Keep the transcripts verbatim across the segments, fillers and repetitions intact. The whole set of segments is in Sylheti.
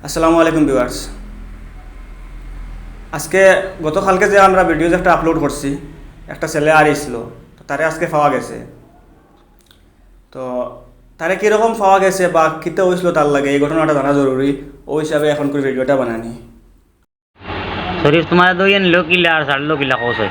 আসসালামু আলাইকুম ভিউয়ার্স। আজকে, গতকালকে যে আমরা ভিডিও যে একটা আপলোড করছি, একটা ছেলে হারাইছিল, তো তারে আজকে পাওয়া গেছে। তো তারে কীরকম পাওয়া গেছে বা কিতা অইছিল তার লগে, এই ঘটনাটা জানা জরুরি। ওই হিসাবে এখন করে ভিডিওটা বানানি। শরীফ, তোমার দইয়ে নিল কিলা আর ছাড়লো কিলা, কও চাই?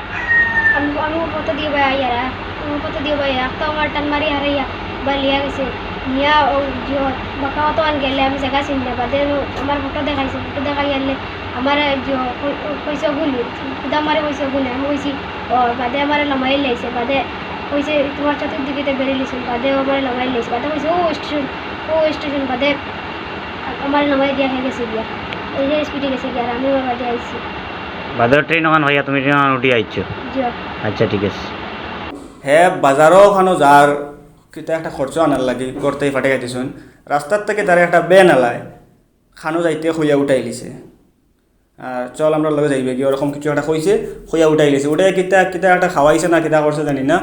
আমি, আমি ও ফটো দিয়ে ভাই আইয়ারা, ও ফটো দিয়ে ভাই, এক তো আমার টান মারি হারাইয়া বা লিয়া গেছে। নিয়া ও জিও বাঁকা মতো আন গেলে আমি জায়গা চিনি না। বাদে আমি, আমার ফটো দেখাইছে, ফটো দেখাই আনলে আমার জিও কই-, কইছে গুলি, খুদা আমারে কইছে গুলি। আমি কইছি, "ও।" বাদে আমারে লমাই লাইছে, বাদে কইছে, "তোমার চতুর্দিকে বেরিয়ে লিছুন।" বাদে আমারে লমাই লাইছে, বাদে কইছে, "ও স্টেশন, ও স্টেশন।" বাদে আমারে লমাই দিয়া হয়ে গেছে গিয়া, ওই যে স্পিডে গেছে গিয়া, আর আমি ওর বাদে আইছি। বাদে ট্রেন ওখান হইয়া তুমি ট্রেন ওখান উঠি আইছো? জি। আচ্ছা, ঠিক আছে। হে বাজারও ওখানো যার, কিতা একটা খরচ আনার লাগি, ঘর থেকে ফাটে গেছিছুন। রাস্তার থেকে তারে একটা ভ্যান আলায়, খানো যাইতে কইয়া উঠাই লিছে। আর চল, আমরা লগে যাইবে কি, ওরকম কিছু একটা কইছে, কইয়া উঠাই লিছে। উঠে কিতা, কিতা একটা খাওয়াইছে না, কিতা করছে জানি না।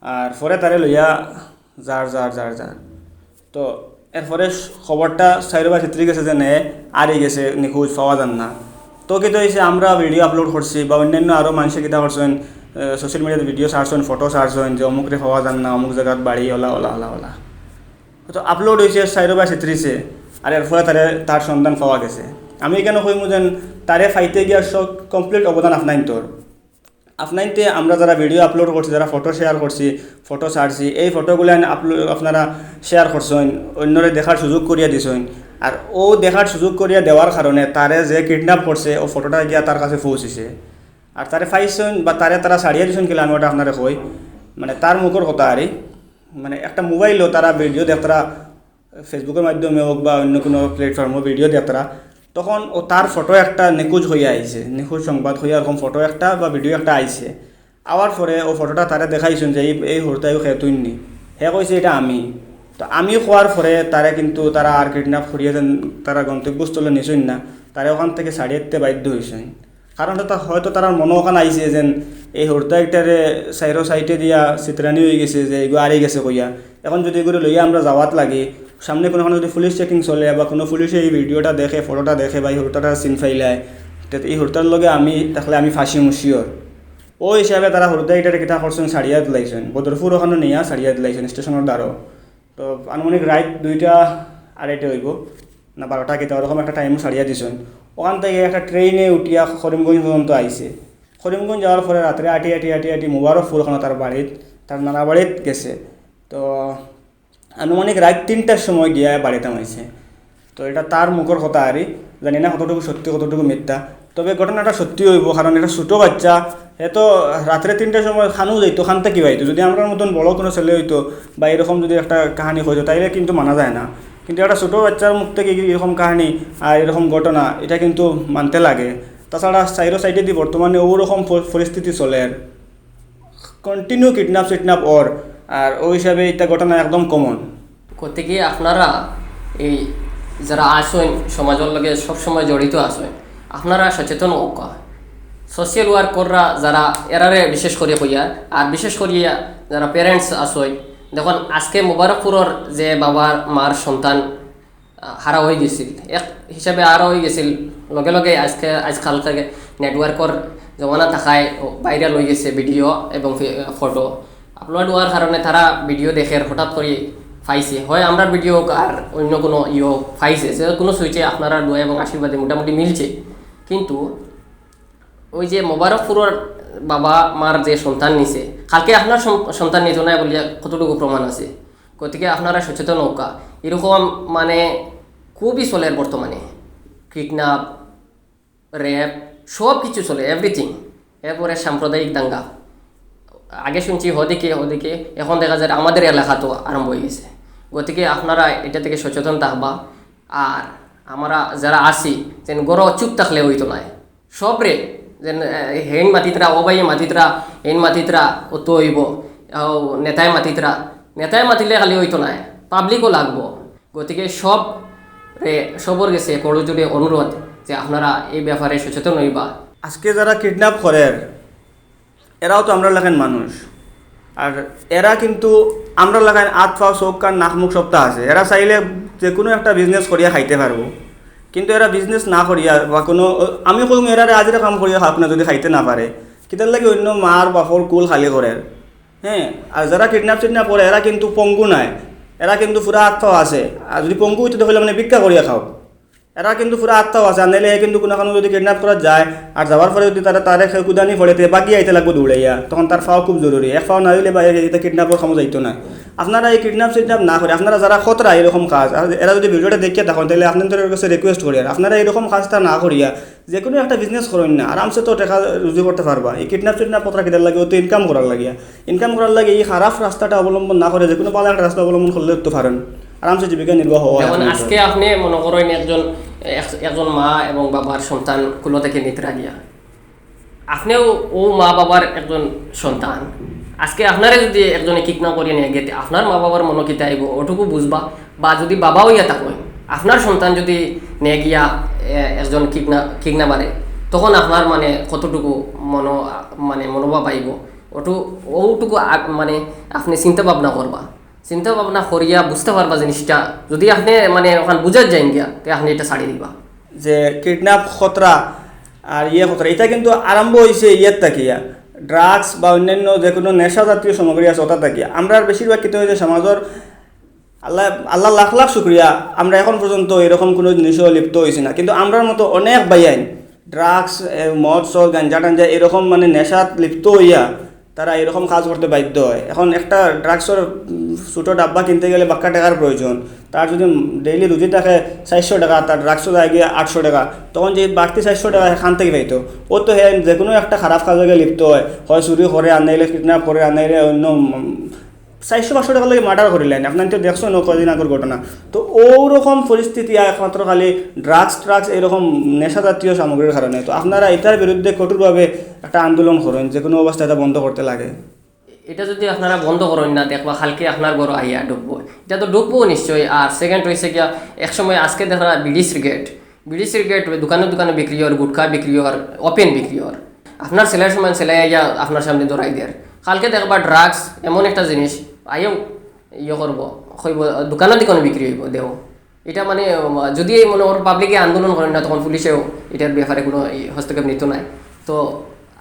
আর পরে তারে লইয়া যার, যার, যার, যার। তো এরপরে স-, খবরটা চাইরোবায় ছিতরি গেছে যে নে, হারি গেছে, নিখোঁজ, পাওয়া যার না। তো কিতা অইছে, আমরা ভিডিও আপলোড করছি বা অন্যান্য আরও মানুষে কিতা করছইন, এ, সোশ্যাল মিডিয়াত ভিডিও ছাড়ছইন, ফটো ছাড়ছইন যে অমুকরে পাওয়া যার না, অমুক জাগাত বাড়ি, ওলা, ওলা, ওলা, ওলা। তো আপলোড অইছে, চাইরোবায় ছিতরিছে, আর এরপরে তারে, তার সন্ধান পাওয়া গেছে। আমি এখানো কইমু যেন তারে পাইতে গিয়া সব কমপ্লিট অবদান আপনাইনতর। আপনাইনতে আমরা যারা ভিডিও আপলোড করছি, যারা ফটো শেয়ার করছি, ফটো ছাড়ছি, এই ফটোগুলান আপলো-, আপনারা শেয়ার করছইন, অন্যরে দেখার সুযোগ করিয়া দিছইন। আর ও দেখার সুযোগ করিয়া দেওয়ার কারণে তারে যে কিডন্যাপ করছে, ও ফটোটা গিয়া তার কাছে পৌঁছিছে। আর তারে পাইছইন বা তারে তারা ছাড়িয়া দিছইন কিলা, আমি ওটা আপনারে কই, মানে, তার মুখর কথা আরি। মানে, একটা মোবাইলও তারা ভিডিও দেখতারা, Facebook-এর মাধ্যমে হোক বা অন্য কোনো প্ল্যাটফর্মও ভিডিও দেখতারা, তখন ও তার ফটো একটা নিখোঁজ হইয়া আইছে, নিখোঁজ সংবাদ হইয়া এরকম ফটো একটা বা ভিডিও একটা আইছে। আওয়ার পরে ও ফটোটা তারে দেখাইছইন যে এই, এই হুরুতাইন খেতুইন নি। হে কইছে, "এটা আমি।" তো আমি কওয়ার পরে তারে কিন্তু তারা আর কিডন্যাপ করিয়া যেন তারা গন্তব্যস্থলে নিছইন না, তারে ওখান থেকে ছাড়িয়ে দিতে বাধ্য হইছইন। কারণ হয়তো, হয়তো তারার মনো ওখান আইছে যেন এই হুরুতা একটারে চাইরো সাইডে দিয়া ছিতরানি হয়ে গেছে যে এগু হারি গেছে কইয়া। এখন যদি এগুরে লইয়া আমরা যাওয়াত লাগি, সামনে কোনো, কোনো যদি পুলিশ চেকিং চলে বা কোনো পুলিশে এই ভিডিওটা দেখে, ফটোটা দেখে বা এই হুরুতাটা চিন ফাইলায়, তে এই হুরুতার লগে আমি থাকলে আমি ফাঁসি মুশিওর। ও হিসাবে তারা হুরুতা একটারে কিতা করছইন, ছাড়িয়া দিলাইছইন, বদরপুর ওখানো নিয়া ছাড়িয়া দিলাইছইন স্টেশনের দ্বারো। তো আনুমানিক রাইত দুইটা আড়াইটা হইব না, বারোটা কিতা ওরকম একটা টাইমও ছাড়িয়া দিছইন। ওখান থেকে একটা ট্রেনে উঠিয়া করিমগঞ্জ পর্যন্ত আইছে। করিমগঞ্জ যাওয়ার পরে রাত্রে আটি আটি আটি আটি মুবারকপুর ওখানো তার বাড়িত, তার নানা বাড়িত গেছে। তো আনুমানিক রাইত তিনটার সময় গিয়া বাড়িত হামাইছে। তো এটা তার মুখর কথা আরি, জানি না কতটুকু সত্যি, কতটুকু মিথ্যা। তবে ঘটনাটা সত্যি হইব, কারণ এটা ছোটো বাচ্চা, হে তো রাত্রে তিনটার সময় খানো যাইতো, খান থাকি পাইতো। যদি আমরার মতন বড় কোনো ছেলে হইতো বা এরকম যদি একটা কাহিনী হইতো, তাইলে কিন্তু মানা যায় না। কিন্তু একটা ছোটো বাচ্চার মুখ থেকে কি এরকম কাহিনী আর এরকম ঘটনা, এটা কিন্তু মানতে লাগে। তাছাড়া চাইরো সাইডে দি বর্তমানে ওরকম প-, পরিস্থিতি চলের, কন্টিনিউ কিডন্যাপ টিডন্যাপ অর, আর ওই হিসাবে এটা ঘটনা একদম কমন। গতিকে আপনারা এই যারা আছইন, সমাজর লগে সবসময় জড়িত আছইন, আপনারা সচেতন হউক্কা। সোশ্যাল ওয়ার্কাররা যারা, এরারে বিশেষ করি কইয়ার, আর বিশেষ করি যারা প্যারেন্টস আছইন, দেখুন, আজকে মুবারকপুরর যে বাবার মার সন্তান আহ, হারা হয়ে গেছিল। এক হিসাবে হারা হয়ে গেছিল, লগে লগে আজকে, আজকালকার নেটওয়ার্কর জমানা থাকায় ভাইরাল হয়ে গেছে ভিডিও এবং ফে-, ফটো আপলোড হওয়ার কারণে তারা ভিডিও দেখের, হঠাৎ করে পাইছে, হয় আমরার ভিডিও হোক আর অন্য কোনো ইয়ে হোক, পাইছে, যে কোনো সুইচে আপনারা দোয়া এবং আশীর্বাদে মোটামুটি মিলছে। কিন্তু ওই যে মোবারকপুরর বাবা মার যে সন্তান নিছে, কালকে আপনার সন-, সন্তান নিত না বলিয়া কতটুকু প্রমাণ আছে? গতিকে আপনারা সচেতন হউক্কা। এরকম মানে খুবই চলের বর্তমানে, কিডন্যাপ, রেপ, সব কিছু চলে, এভরিথিং। এরপরে সাম্প্রদায়িক দাঙ্গা, আগে শুনছি হদিকে হদিকে, এখন দেখা যায় আমাদের এলাকাতেও আরম্ভ হয়ে গেছে। গতিকে আপনারা এটা থেকে সচেতন থাকবা। আর আমরা যারা আছি, যেন গরো চুপ থাকলে হইতো নায়, সবরে যেন, এ, হেইন মাতিতরা, ও ভাই মাতিতরা, হেইন মাতিতরা, ও তো হইব, ও নেতায় মাতিতরা, নেতায় মাতিলে খালি হইতো নায়, পাবলিকও লাগবো। গতিকে সব রে, সবর গেছে করজোড়ে অনুরোধ যে আপনারা এই ব্যাপারে সচেতন হইবা। আজকে যারা কিডন্যাপ করের, এরাও তো আমরার লাখান মানুষ, আর এরা কিন্তু আমরার লাখান আত পাও, চোখ, কান, নাক, মুখ সবটা আছে। এরা চাইলে যে কোনো একটা বিজনেস করিয়া খাইতে পারবো, কিন্তু এরা বিজনেস না করিয়া বা কোনো, আমি কইমু এরারে আজিরা কাম করিয়া খাউক না, যদি খাইতে না পারে, কিতার লাগি অন্য মার বাপর কুল খালি করের? হ্যাঁ, আর যারা কিডন্যাপ টিডন্যাপ করে, এরা কিন্তু পঙ্গু নায়, এরা কিন্তু পুরা আত্মাও আছে। আর যদি পঙ্গু অইতে দেখলে মানে ভিক্ষা করিয়া খাও, এরা কিন্তু পুরা আত্মাও আছে। আর নাইলে হে কিন্তু কোনো কারণে যদি কিডন্যাপ করা যায় আর যাওয়ার পরে যদি তারা, তারে কেউ কুদানি পড়ে, তে বাকি আইতে লাগবো দৌড়াইয়া, তখন তার ফাও খুব জরুরি। এক ফাও না অইলে বা এটা কিডন্যাপর কামো যাইতো না। আপনারা এই কিডন্যাপ টিডন্যাপ না করে, আপনারা যারা খতরা এরকম কাজ, আর এরা যদি ভিডিওটা দেখিয়া থাকেন, তাহলে আপনাদের কাছে রিকোয়েস্ট করি, আর আপনারা এরকম কাজটা না করিয়া যে কোনো একটা বিজনেস করইন না, আরামসে তো টেকা রুজি করতে পারবা। এই কিডন্যাপ টিডন্যাপ খতরা কিতার লাগে? ও তো ইনকাম করার লাগিয়া। ইনকাম করার লাগি এই খারাপ রাস্তাটা অবলম্বন না করে যে কোনো ভালা একটা রাস্তা অবলম্বন করলে তো পারেন আরামসে জীবিকা নির্বাহ হয় যেমন আপনার। আজকে আপনি মনে করেন একজন, এক-, একজন মা এবং বাবার সন্তান কুলো থেকে নিতে গিয়া, আপনিও ও মা বাবার একজন সন্তান। আজকে আপনারে যদি একজনে কিডন্যাপ করিয়া নিয়া গেতে আপনার মা বাবার মনো কিতা আইবো, ওটুকু বুঝবা। বা যদি বাবা অইয়া থাকেন, আপনার সন্তান যদি নিয়া গিয়া, এ, একজন কিডন্যাপ, কিডন্যাপারে, তখন আপনার মানে কতটুকু মনো, মানে মনোভাব আইবো, ওটু, ওটুকু আ-, মানে আপনি চিন্তা ভাবনা করবা। চিন্তা ভাবনা করিয়া বুঝতে পারবা জিনিসটা। যদি আপনি মানে ওখান বুঝার যাইন গিয়া, তে আপনি এটা ছাড়ি দিবা। যে কিডন্যাপ খতরা আর ইয়ে খতরা, এটা কিন্তু আরম্ভ হইছে ইয়ের থাকিয়া, ড্রাগস বা অন্যান্য যে কোনো নেশা জাতীয় সামগ্রী আছে ওটা থাকিয়া। আমরা বেশিরভাগ কিতা হইছে সমাজর, আল্লাহ, আল্লাহ লাখ লাখ শুক্রিয়া, আমরা এখন পর্যন্ত এরকম কোনো জিনিসও লিপ্ত হইছি না। কিন্তু আমরার মতো অনেক ভাইয়াইন ড্রাগস, এ, মদ সদ, গাঞ্জা টাঞ্জা এরকম মানে নেশাত লিপ্ত হইয়া তারা এরকম কাজ করতে বাধ্য হয়। এখন একটা ড্রাগসর, উম, ছোটো ডাব্বা কিনতে গেলে বাক্কা টাকার প্রয়োজন। তার যদি ডেইলি রুজি থাকে চারশো টাকা, তার ড্রাগসও যায় গিয়ে আটশো টাকা, তখন যে বাড়তি চারশো টাকা এখান থেকে পাইতো, ও তো হে যে কোনো একটা খারাপ কাজে গিয়ে লিপ্ত হয়, হয় চুরি করে, আর নাইলে কিডন্যাপ করে, আর নাইলে অন্য, উম, চারশো পাঁচশো টাকার লাগি মার্ডার করিলাইন। আপনারা তো দেখছো না কয়দিন আগর ঘটনা। তো ওরকম পরিস্থিতি একমাত্র খালি ড্রাগস, ড্রাগস এরকম নেশা জাতীয় সামগ্রীর কারণে। তো আপনারা এটার বিরুদ্ধে কঠোরভাবে একটা আন্দোলন করেন, যে কোনো অবস্থায় এটা বন্ধ করতে লাগে। এটা যদি আপনারা বন্ধ করেন না, দেখবা কালকে আপনার ঘরো আইয়া ঢুকবো। এটা তো ঢুকবো নিশ্চয়ই। আর সেকেন্ড হইছে গিয়া, এক সময় আজকে দেখা বিড়ি সিগারেট, বিড়ি সিগারেট দোকানে দোকানে বিক্রি অর, গুটখা বিক্রি অর, ওপেন বিক্রি অর। আপনার ছেলের সময় ছেলে আইয়া আপনার সামনে ধরাই দের। কালকে দেখবা ড্রাগস এমন একটা জিনিস, আইও ইয়ে করবো, কইবো, দোকানে দোকানে বিক্রি হইবো, দেও। এটা মানে, উম, যদি এই মনে করো পাবলিকে আন্দোলন করেন না, তখন পুলিশেও এটার ব্যাপারে কোনো এই হস্তক্ষেপ নিত নাই। তো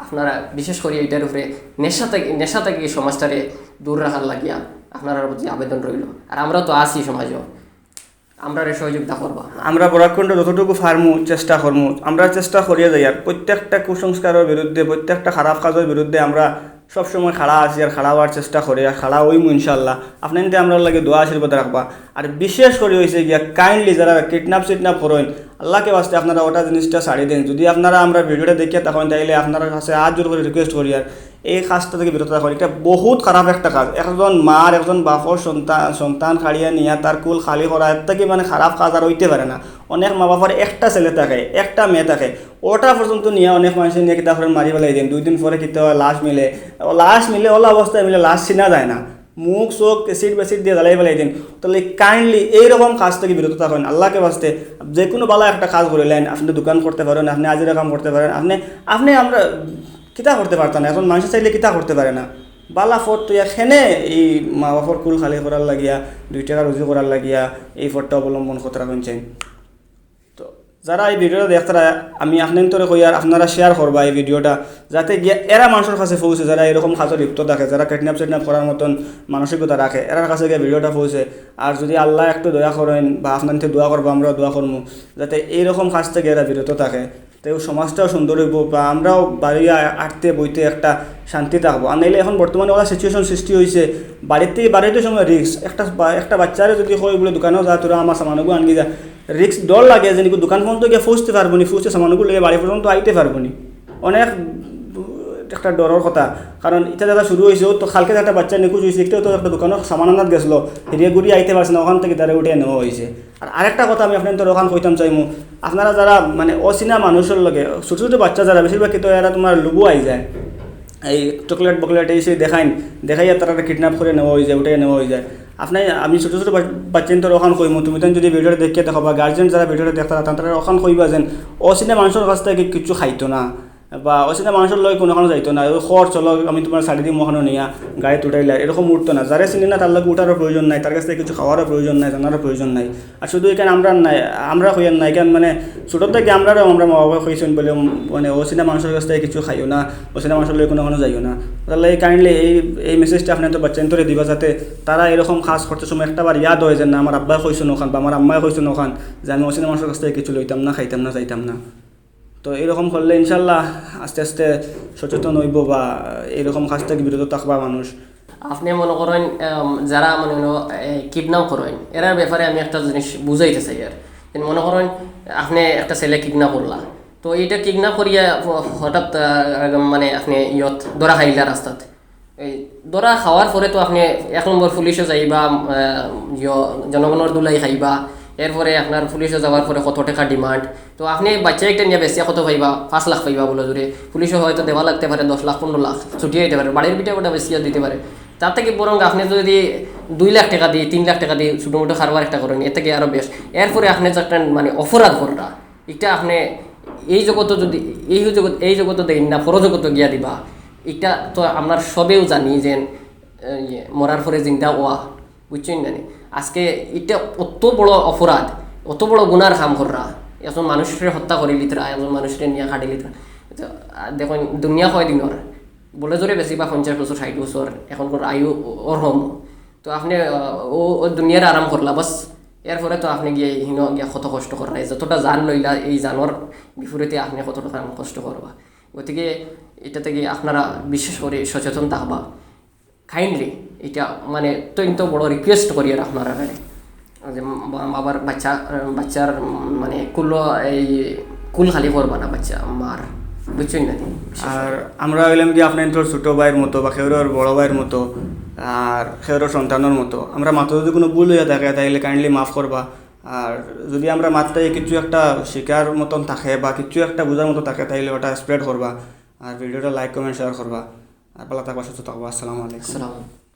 আপনারা বিশেষ করে এটার উপরে নেশা থেকে, নেশা থেকে এই সমাজটারে দূর রাখার লাগিয়া আপনারার প্রতি আবেদন রইল। আর আমরা তো আছি সমাজও, আমরারে সহযোগিতা করবা। আমরা বরাক কণ্ঠ যতটুকু পারমু চেষ্টা করমু, আমরা চেষ্টা করিয়া যাই। আর প্রত্যেকটা কুসংস্কারের বিরুদ্ধে, প্রত্যেকটা খারাপ কাজের বিরুদ্ধে আমরা সবসময় খাড়া আছি আর খাড়া হওয়ার চেষ্টা করি আর খাড়া হইমু ইনশাল্লাহ। আপনারা আমরার লাগি দোয়া আশীর্বাদ রাখবা। আর বিশেষ করে হইছে গিয়া কাইন্ডলি যারা কিডন্যাপ সিডন্যাপ করেন, আল্লাহকে বাস্তে আপনারা ওটা জিনিসটা ছাড়ি দেন। যদি আপনারা আমরা ভিডিওটা দেখিয়া থাকেন, তাইলে আপনার কাছে আত জোর করে রিকোয়েস্ট করি আর এই কাজটা থেকে বিরত রাখা, এটা বহুত খারাপ একটা কাজ। একজন মার, একজন বাপর সন্তান, সন্তান কাড়িয়া নিয়া তার কুল খালি করা, এর থেকে মানে খারাপ কাজ আর হইতে পারে না। অনেক মা বাপর একটা ছেলে থাকে, একটা মেয়ে থাকে, ওটা পর্যন্ত নিয়া অনেক মানুষে নিয়া কিতা করেন, মারি ফেলাই দেন। দুই দিন পরে কিতা হয়, লাশ মিলে, ও লাশ মিলে, ওলা অবস্থায় মিলে, লাশ চিনা যায় না, মুখ চোখ অ্যাসিড বেসিড দিয়ে জ্বালাই ফেলাই দেন। তাহলে কাইন্ডলি এইরকম কাজ থেকে বিরত থাকেন আল্লাহকে বাস্তে। যে কোনো ভালা একটা কাজ করিলেন, আপনি দোকান করতে পারেন, আপনি আজিরা কাম করতে পারেন, আপনি, আপনি আমরা কিতা করতে পারতাম না, এখন মানুষে চাইলে কিতা করতে পারে না। বালা ফত তো এখানে এই মা বাপর কুল খালি করার লাগিয়া, দুই টাকা রুজি করার লাগিয়া এই ফতটা অবলম্বন করতে রাখছেন। তো যারা এই ভিডিওটা দেখতারা, আমি আপনার তোরে কই আর আপনারা শেয়ার করবা এই ভিডিওটা, যাতে গিয়া এরা মানুষের কাছে পৌঁছে, যারা এরকম কাজে লিপ্ত থাকে, যারা কিডন্যাপ টিডন্যাপ করার মতন মানসিকতা রাখে, এরার কাছে গিয়া ভিডিওটা পৌঁছে। আর যদি আল্লাহ একটু দয়া করেন বা আপনার দোয়া করবো, আমরা দোয়া করবো, যাতে এইরকম কাজ থেকে এরা বিরত থাকে। তেও সমাজটাও সুন্দর হইব বা আমরাও বাড়িয়া আটতে বইতে একটা শান্তি থাকবো। আর নাইলে এখন বর্তমানে ওরা সিচুয়েশন সৃষ্টি হয়েছে, বাড়িতে বাড়িতে সময় রিস্ক। একটা বা-, একটা বাচ্চারে যদি কই বলে দোকানেও যা, তোরা আমার সামানগু আনগি যা, রিস্ক ডর লাগে যে নিকু দোকান পর্যন্ত গিয়ে পৌঁছতে পারবো নি, পৌঁছে সামানগু লইয়া বাড়ি পর্যন্ত আইতে পারবো নি। অনেক একটা ডরর কথা, কারণ এটা যারা শুরু হয়েছে, ও তো কালকে একটা বাচ্চা নিখোঁজ হয়েছে, একটাও তো একটা দোকানের সামান আনাত গেছিলো, হেরিয়ে ঘুরিয়ে আইতে পারছে না, ওখান থেকে তারা উঠে নেওয়া হয়েছে। আর আরেকটা কথা আমি আপনার ওখান কইতাম চাইমু, আপনারা যারা মানে অচিনা মানুষের লগে, ছোটো ছোটো বাচ্চা যারা, বেশিরভাগ কিন্তু এরা তোমার লুবু আই যায়, এই চকলেট বকলেট এই সেই দেখাইন, দেখাইয়া তারা কিডন্যাপ করে নেওয়া হয়ে যায়, উঠে নেওয়া হয়ে যায়। আপনি, আমি ছোটো ছোটো বাচ-, বাচ্চাইন্তর ওখান কইমু, তুমি তাইন যদি ভিডিওটা দেখিয়া দেখো বা গার্জিয়ান যারা ভিডিওটা দেখতারা, তারা ওখান কইবা যেন অচিনা মানুষের কাছ থেকে কিচ্ছু খাইতো না। বা অচিনা মানুষর লগে কুনুখানো যাইতো না। ওই খর চলো, আমি তুমার ছাড়ি দিমু, অখানো নিয়া গাড়িত উঠাইলা, এরকম উঠতো না। যারে চিনি না তার লগে উঠারও প্রয়োজন নাই, তার কাছ থাকি কিছু খাওয়ারও প্রয়োজন নাই, জানারও প্রয়োজন নাই। আর শুধু ইখান আমরার নায়, আমরা কইয়ার নায়, ইখান মানে ছোট থাকি আমরারও আমরা মা বাবায় কইছইন বুলে, মানে অচিনা মানুষর কাছ থাকি কিছু খাইও না, অচিনা মানুষর লগে কুনুখানো যাইও না। তার লাগি kindly এই, এই message টা আপনে তো বাচ্চাইন্তরে দিবা, যাতে তারা এরকম কাজ করতে সময় একটা বার ইয়াদ অয় যে না, আমার আব্বায় কইছইন অখান বা আমার আম্মায় কইছইন অখান যে আমি অচিনা মানুষর কাছ থাকি কিছু লইতাম না, খাইতাম না, যাইতাম না। তো এরকম করলে ইনশাল্লাহ আস্তে আস্তে সচেতন অইবো বা এরকম কাজ থাকি বিরত থাকবা মানুষ। আপনে মনো করইন, আম, যারা মনে অইলো, এ, kidnap করইন, এরার ব্যাপারে আমি একটা জিনিস বুঝাইতে চাই আর। যেন মনো করইন, আপনে একটা ছেলে kidnap করলা, তো ইটা kidnap করিয়া হ-, হঠাৎ, আহ, মানে আপনে ইয়ত ধরা খাইলা রাস্তাত। এই ধরা খাওয়ার পরে তো আপনে এক নম্বর পুলিশো যাইবা, আহ, ইয়ো, জনগণর ধুলাই খাইবা, এরপরে আপনার পুলিশো যাওয়ার পরে কত টেকা demand, তো আপনে বাচ্চা একটা নিয়া বেচিয়া কত পাইবা? পাঁচ লাখ পাইবা বুলে জুরে। পুলিশো হয়তো দেওয়া লাগতে পারে দশ লাখ, পনেরো লাখ, ছুটি অইতে পারে, বাড়ির ভিটা বেচিয়া দিতে পারে। তার থাকি বরং আপনে যদি দুই লাখ টেকা দি, তিন লাখ টেকা দি ছোটো মোটো কারবার একটা করইন, এর থাকি আরও বেশ। এরপরে আপনে যে একটা মানে অপরাধ কররা, ইটা আপনে এই জগতো যদি, এই জগত, এই জগতো দেইন না, পরজগতো গিয়া দিবা, ইটা তো আমরা সবেউ জানি যে, এ, ইয়ে, মরার পরে জিন্দা অওয়া, বুঝছইন না নি? আজকে ইটা অত বড় অপরাধ, অত বড় গুনার কাম কররা, একজন মানুষরে হত্যা করিলিতরা, একজন মানুষরে নিয়া কাটিলিতরা। তো, আহ, দেখইন, দুনিয়া কয় দিনর? বুলে জুরে বেশি বা পঞ্চাশ বছর, ষাইট বছর, এখনকার আয়ু অর কম। তো আপনে, আহ, ও, ও দুনিয়ার আরাম করলা, বাস। এরপরে তো আপনে গিয়া হিনো গিয়া কত কষ্ট কররা, যতটা জান লইলা, এই জানর বিপরীতে আপনে কতটা কষ্ট করবা। গতিকে ইটা থাকি আপনারা বিশেষ করি সচেতন থাকবা। Kindly, ইটা মানে অত্যন্ত বড় request করি আর আপনারা কাছে। যে মা-, বাবার বাচ্চা, বাচ্চার মানে কুলো, এই কুল খালি করবা না বাচ্চা মার, বুঝছইন না নি? আর আমরা অইলাম কি আপনাইন্তর ছোট ভাইর মতো বা কেউরর বড় ভাইর মতো, আর কেউরর সন্তানর মতো। আমরা মাতো যদি কুনু ভুল অইয়া থাকে তাইলে kindly মাফ করবা। আর যদি আমরা মাতটাই কিছু একটা শিকার মতন থাকে বা কিছু একটা বুঝার মতো থাকে তাইলে ওটা spread করবা। আর video টা like, comment, share করবা। আর ভালা থাকবা, সুস্থ থাকবা। আসসালামু আলাইকুম। আসসালামু আলাইকুম।